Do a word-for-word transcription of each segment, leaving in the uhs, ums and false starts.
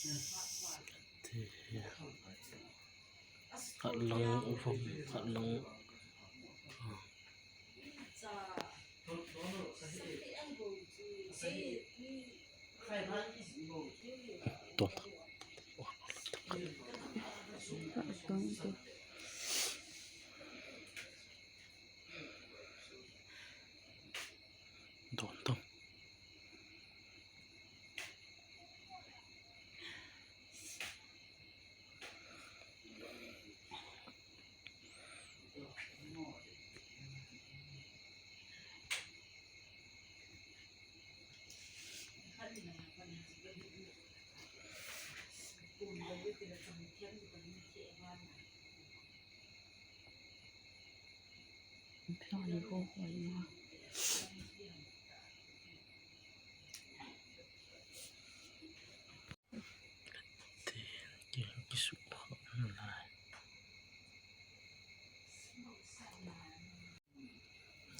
Khat lang, u pham, khat lang. Ton ta. Ton ta.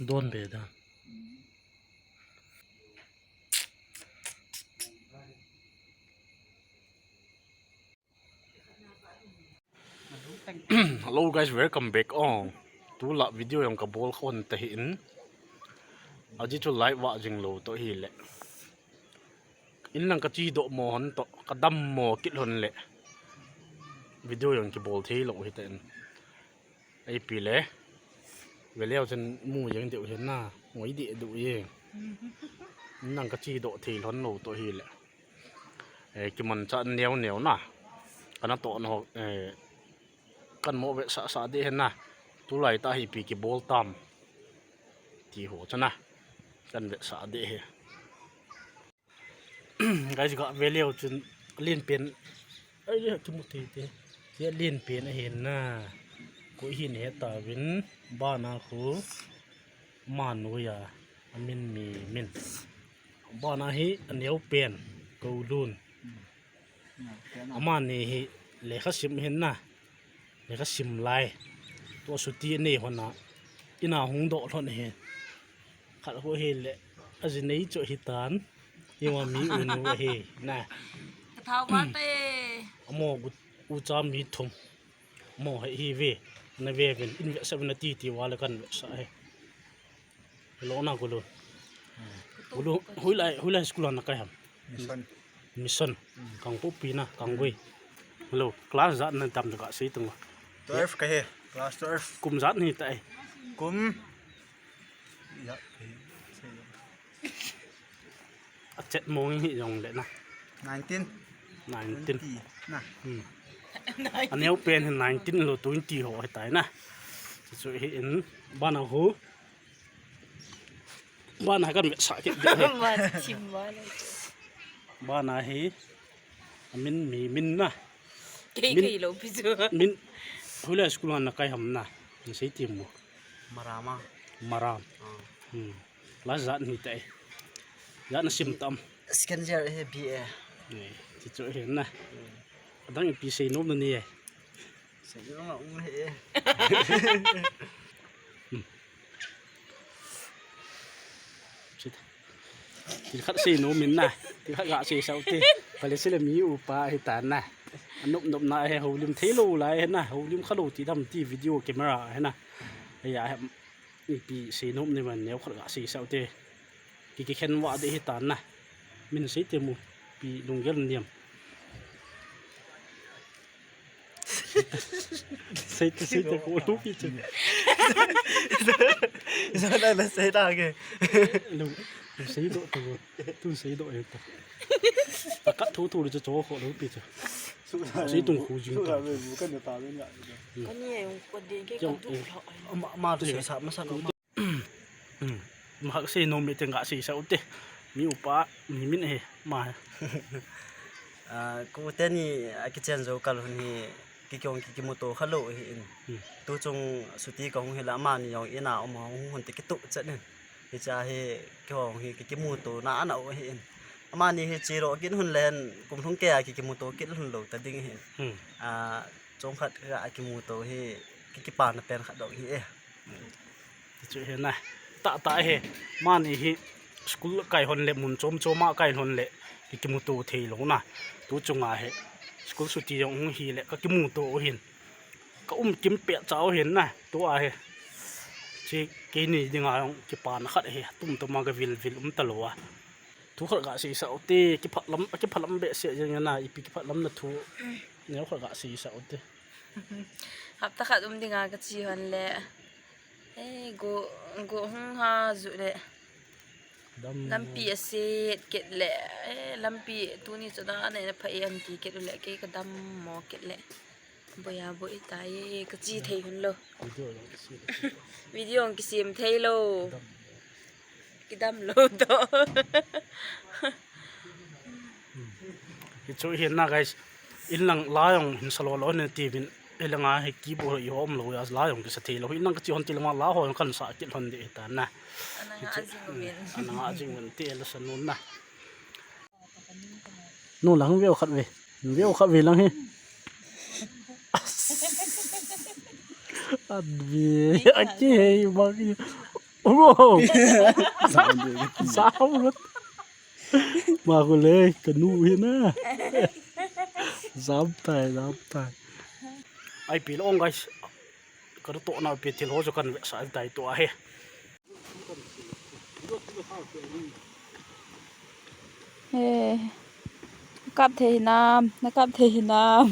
Don be da. Hello guys, welcome back. Oh, tulai video jong kabol khon ta hi in. Aji chu live va jing lou to hi le. In lang kachi doh mo hon to, kadam mo kit hon le. Video jong kibol thei lou hi ta in. Ipi le. Veleu chen mu jeng deu hin na. Ngoi deh deu ye. In lang kachi doh thei lhon lou to hi le. Eh, kimanchah neo neo na. Kana toh na ho, eh, kan mo vetsah sah deh hin na. Tulai ta hi ipi kibol tam. Ti ho chu na. Kan vetsah deh hi. Guys, ga veleu chun alen pen. Ai, kimu thei te. Alen pen ahin na. Koi hin he ta vin. Bana khu. Manu ya. Amin mi min. Bana hi aneo pen. Kolun. Amani hi lekha sim hin na. Lekha sim lai. Tua chuti anei hon a. Ina hung doh lhon hi. Khat ho hi le. Aji nei chu hi tan. Iwa mi unu hi na. Ka thau ba te. Amo gut ucha mi thum. Amo hi hi ve. Na ve vin. In vetsah vin na ti ti wa le kan vetsah hi. Lo na ko lo. Ko lo, hoilai, hoilai school a na kai ham? Mission. Mission. Kangpokpi na, Kanggui. Hello, class jat na tam ka sei tung. Twelve ka hi. Class twelve. Kum jat ni ta ai? Kum. Ya, ka hi. Sei ya. A chet mong hi jong le na. Nineteen. Nineteen. Twenty. Na. Hmm. Aneo pen hi nineteen lo twenty ho hi tai na. Chu hi in bana ho. Bana kan vetsah kit deh. Ba chim ba le. Bana hi. Amin mi min na. Kei min, kei lo pi chu. Min. Hoilai school a na kai ham na. Min sei ti mo. Maram a. Maram. Ah. Hmm. Class jat ni tai. Jat na sim tam. Second year hi B A. Ni, ti chu hi na. Hmm. Adang ipi sei nom na ni e. Sei nom na um hi e. Hmm. Thil khat sei nom in na. Thil khat ga sei sau te. Pale sile mi upa hi ta na. Anop nop na he holim thei lo lai he na. Holim kha lo ti dam ti video camera he na. He ya he ipi sei nom ni man neo khat ga sei sau te. Ki ki khen wa de hi ta na. Min sei te mu. Pi lunggel niam. Sei te, sei te, ko lu pi chu. Zana la sei ta ke. Lu, lu sei do tu, tu sei do e ta. Ta kat thu thu lu chu cho ko lu pi chu. Sei tung khu jing ta. Ka ni e, ko de ke ka tu lo. Ma, ma tu sei sa, ma sa no. Hmm. Mahak sei nom mi teng ga sei sau te. Mi upa, mi min he, ma. Ah, ko teni a kichen jo kal hun hi, ki kiong ki kimuto kha lo hi in. Hmm. Tu chung chuti ka hung hi la amani jong ina um hung hun te kitu chet in. Hicha hi ki hung hi ki kimuto na ana u hi in. Amani hi chiro kin hun len kum lhung ke a ki kimuto kit hun lo ta ding hi. Hmm. Ah, chung khat ka kimuto hi ki kipa na pen khat dong hi e. Ti chu hi na. Ta ta hi. Mani hi school kai hon le mun chom chom a kai hon le ki kimuto thei lo na. Tu chunga hi school chuti jong hung hile ka kimuto u hin. Ka um kim pet cha u hin na. Tua hi. Chi keini dinga jong kipana khat hi. Tum tuma ka vil vil um talou a. Thu khat ga seisa u te, kiphat lam, kiphat lam behseh jeng na, ipi kiphat lam na thu. Neo khat ga seisa u te. Hapta khat um dinga ka chi hon le. Eh, go, go hung ha ju le. Dam. Lampi aset ket le. Eh, lampi tuni chu da na na pha e an ti ket le, ke ka dam mo ket le. Boya boi ta e, ka chi thei hon lo. Video jong kisem thei lo. Dam. Kidam lo to. Hichu hin na, guys. Inlang la jong hin salo lo ne ti vin. Ilanga hi kibu i hom lo ya la jong kisa thei lo. Inlang ka chi hon ti lama la ho jong kan sa kit hon de ta na. Ana nga jing min. Ana nga jing min ti la sanun na. Nu lang veo khat ve. Veo khat ve lang hi. At ve. Ache hei bang. Wow. Sao lut. Ma ko le kanu hi na. Jam tai, jam tai. Ai pi long guys. Ka to na pe thil ho jo kan ve sa tai to a he. He. Kap thei hinam, na kap thei hinam.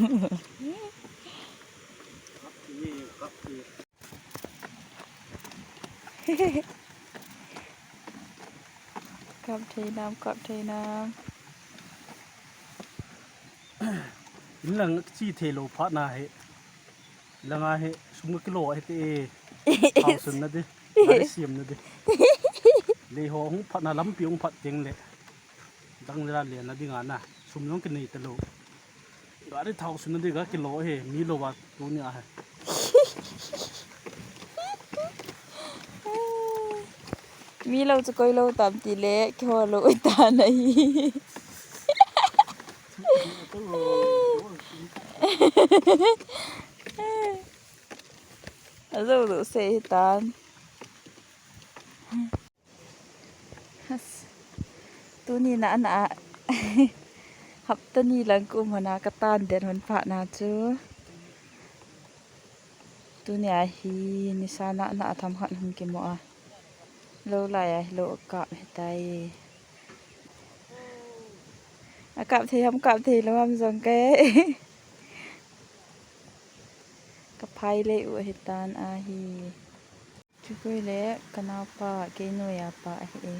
Kap thei nam, kap thei nam. Inlang chi thei lo phat na he. Langa he sum ka kilo he te. Thao sun na de. Gari siam na de. Lei ho hung phat na lampi hung phat teng le. Dang le le na dinga na. Sum jong kinei ta lo. Gari thao sun na de ga kilo he. Mi lo wa tuni a he. Mi lo chu koi lo tam ti le, kihou lo ui ta na hi. Ajo lo se hi tan. Tuni na na hapta ni lang ka um hon a ka tan den hon phat na chu. Tuni a hi nisa na na a tham khat hung kimu a. Lo lai a hi lo a kap hi tai. A kap thei ham kap thei lo ham jong ke. Ka phai lei u hi tan a hi. Chukoi le ka naopa kei noiya pa ahi e.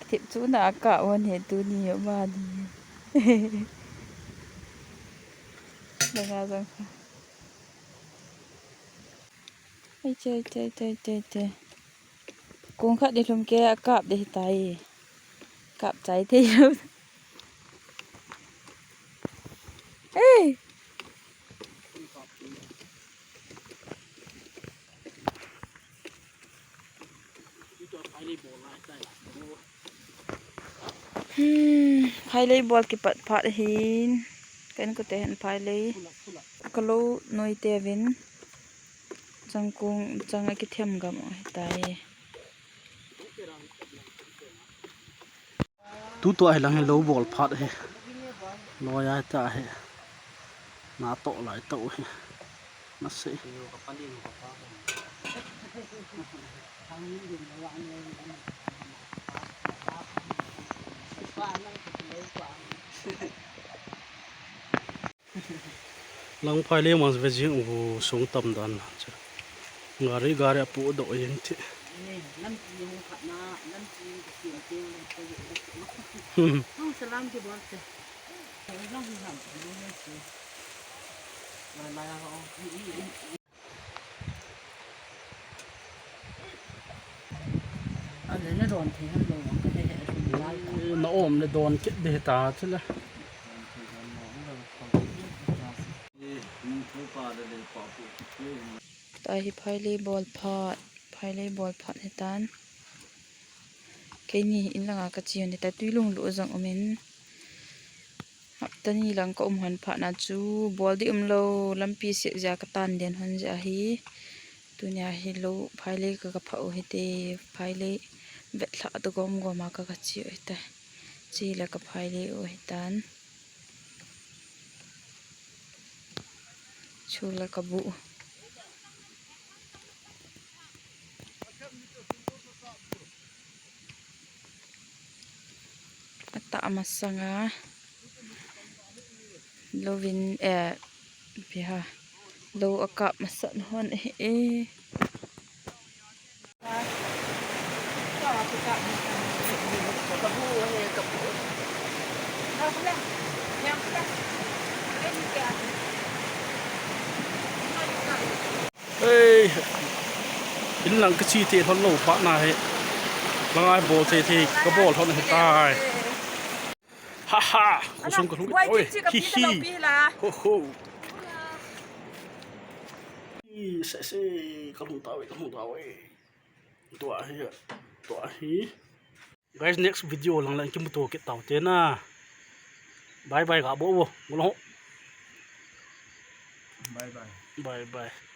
Thip chu na ka on he tuni yo ma ni. Langa jong kha. Ai che, che, che, che, che. Kong khat di lhum ke a kap di tai. Kap chai thei lo. Ei. Hmm, phailei bol kipat phat hin. Kan ko te han phailei. Ka lo noi te vin. Changkong, chang a kithem gam u hi tai. Tutua hi lang hi lo bol phat hi. Loiya ta hi. Na to lai to hi. Na se. Lang phailei mang ve jing u sung tam dan. Gari, gari apu do jing thi. Hmm. Na om le don kit de ta chule. Ta hi phailei bol phat, phailei bol phat hi tan. Keini in langa ka chi hon hi ta, tui lung lu jong um in. Hapta ni lang ka um hon phat na chu bol di um lo, lampi seh jeh a ka tan den hon jeh ahi. Tunia hi lo phailei ka, ka phah u hi te, phailei vet lhah to gom gom a ka, ka chi u hi te. Chule kaphai le u hitan. Chule kabu. Atah masanga. Louvin, eh, piha. Lou akap masat hon, eh, eh. Ei, in lang kache thei lhon lou phat na hi. Lang a bol thei thei kabol lhon ahitai. Ha ha, khosung kalhung. Oi, hi hi. Ho ho. Hi, se se, kalhung tauve, kalhung tauve. Tua hi, tua hi. Guys, next video lang lang kimuto kit taute na. Bye bye, ga bo bo. Ngolo. Bye bye. Bye bye.